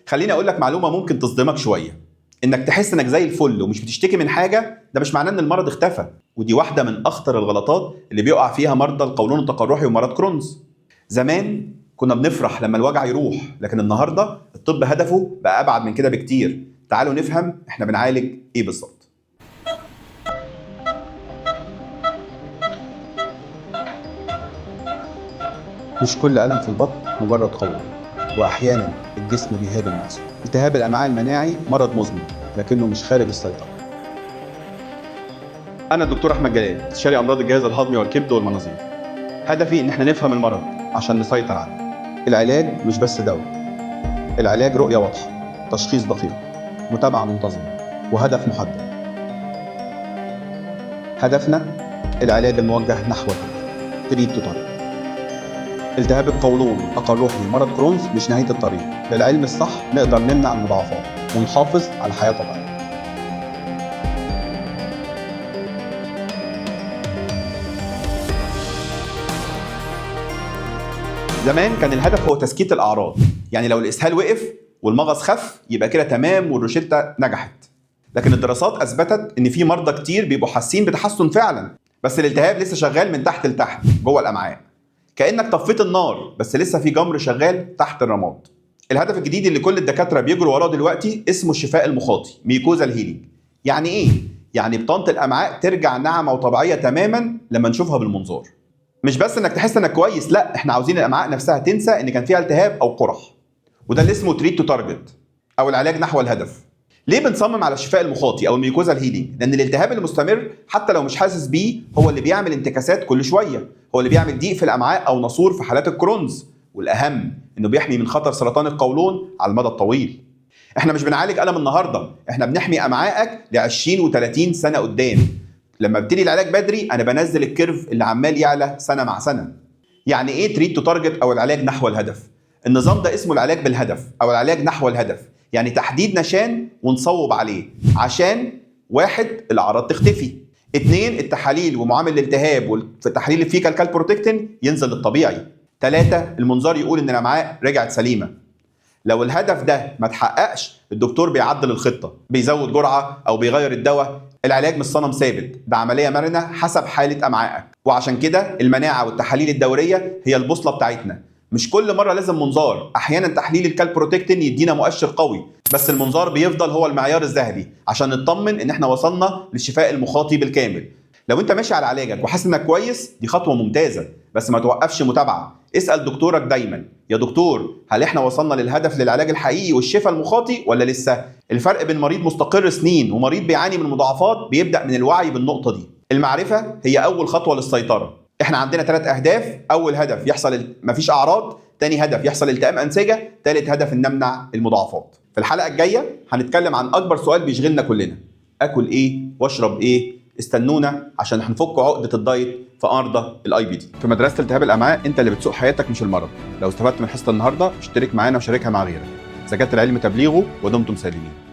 خليني اقول لك معلومة ممكن تصدمك شوية، انك تحس انك زي الفل ومش بتشتكي من حاجة، ده مش معناه ان المرض اختفى. ودي واحدة من اخطر الغلطات اللي بيقع فيها مرضى القولون التقرحي ومرض كرونز. زمان كنا بنفرح لما الوجع يروح، لكن النهارده الطب هدفه بقى ابعد من كده بكتير. تعالوا نفهم احنا بنعالج ايه بالظبط. مش كل ألم في البطن مجرد قولون، وأحيانا الجسم بيهاجم نفسه. التهاب الأمعاء المناعي مرض مزمن لكنه مش خارج السيطرة. انا الدكتور احمد جلال، استشاري امراض الجهاز الهضمي والكبد والمناظير. هدفي ان احنا نفهم المرض عشان نسيطر عليه. العلاج مش بس دواء، العلاج رؤية واضحة، تشخيص دقيق، متابعة منتظمة، وهدف محدد. هدفنا العلاج الموجه نحو الهدف، treat to target. التهاب القولون التقرحي مرض كرونز مش نهاية الطريق. بالعلم الصح نقدر نمنع المضاعفات ونحافظ على حياة طبيعية. زمان كان الهدف هو تسكيت الاعراض، يعني لو الاسهال وقف والمغص خف يبقى كده تمام والروشته نجحت. لكن الدراسات اثبتت ان في مرضى كتير بيبقوا حاسين بتحسن فعلا، بس الالتهاب لسه شغال من تحت لتحت جوه الامعاء. كانك طفيت النار بس لسه في جمر شغال تحت الرماد. الهدف الجديد اللي كل الدكاترة بيجروا وراه دلوقتي اسمه الشفاء المخاطي، mucosal healing. يعني ايه؟ يعني بطانه الامعاء ترجع ناعمة وطبيعيه تماما لما نشوفها بالمنظار. مش بس انك تحس انك كويس، لا، احنا عاوزين الامعاء نفسها تنسى ان كان فيها التهاب او قرح. وده اللي اسمه treat to target او العلاج نحو الهدف. ليه بنصمم على الشفاء المخاطي او ال mucosal healing؟ لان الالتهاب المستمر حتى لو مش حاسس بيه هو اللي بيعمل انتكاسات كل شوية، هو اللي بيعمل ضيق في الامعاء او ناسور في حالات الكرونز، والاهم انه بيحمي من خطر سرطان القولون على المدى الطويل. احنا مش بنعالج الم النهارده، احنا بنحمي امعائك ل 20 و30 سنة قدام. لما ابتدي العلاج بدري انا بنزل ال curve اللي عمال يعلى سنة مع سنة. يعني ايه treat to target او العلاج نحو الهدف؟ النظام ده اسمه العلاج بالهدف او العلاج نحو الهدف، يعني تحديد نشان ونصوب عليه عشان واحد الاعراض تختفي، اتنين التحاليل ومعامل الالتهاب والتحاليل ال fecal calprotectin ينزل للطبيعي، تلاتة المنظار يقول ان الامعاء رجعت سليمة. لو الهدف ده ما اتحققش الدكتور بيعدل الخطة، بيزود جرعة او بيغير الدواء. العلاج مش صنم ثابت، ده عملية مرنه حسب حاله امعائك. وعشان كده المناعة والتحاليل الدورية هي البوصلة بتاعتنا. مش كل مرة لازم منظار، احيانا تحليل ال calprotectin يدينا مؤشر قوي، بس المنظار بيفضل هو المعيار الذهبي عشان نطمن ان احنا وصلنا للشفاء المخاطي بالكامل. لو انت ماشي على علاجك وحاسس انك كويس دي خطوة ممتازة، بس ما توقفش متابعه. اسال دكتورك دايما، يا دكتور هل احنا وصلنا للهدف للعلاج الحقيقي والشفاء المخاطي ولا لسه؟ الفرق بين مريض مستقر سنين ومريض بيعاني من مضاعفات بيبدا من الوعي بالنقطة دي. المعرفة هي اول خطوة للسيطرة. احنا عندنا 3 اهداف، اول هدف يحصل مفيش اعراض، تاني هدف يحصل التئام انسجة، تالت هدف ان نمنع المضاعفات. في الحلقة الجاية هنتكلم عن اكبر سؤال بيشغلنا كلنا، اكل ايه واشرب ايه؟ استنونا عشان هنفك عقده الدايت في مرضى ال IBD. في مدرسه التهاب الامعاء انت اللي بتسوق حياتك مش المرض. لو استفدت من حصة النهارده اشترك معانا وشاركها مع غيرك. زكاة العلم تبليغه، ودمتم سالمين.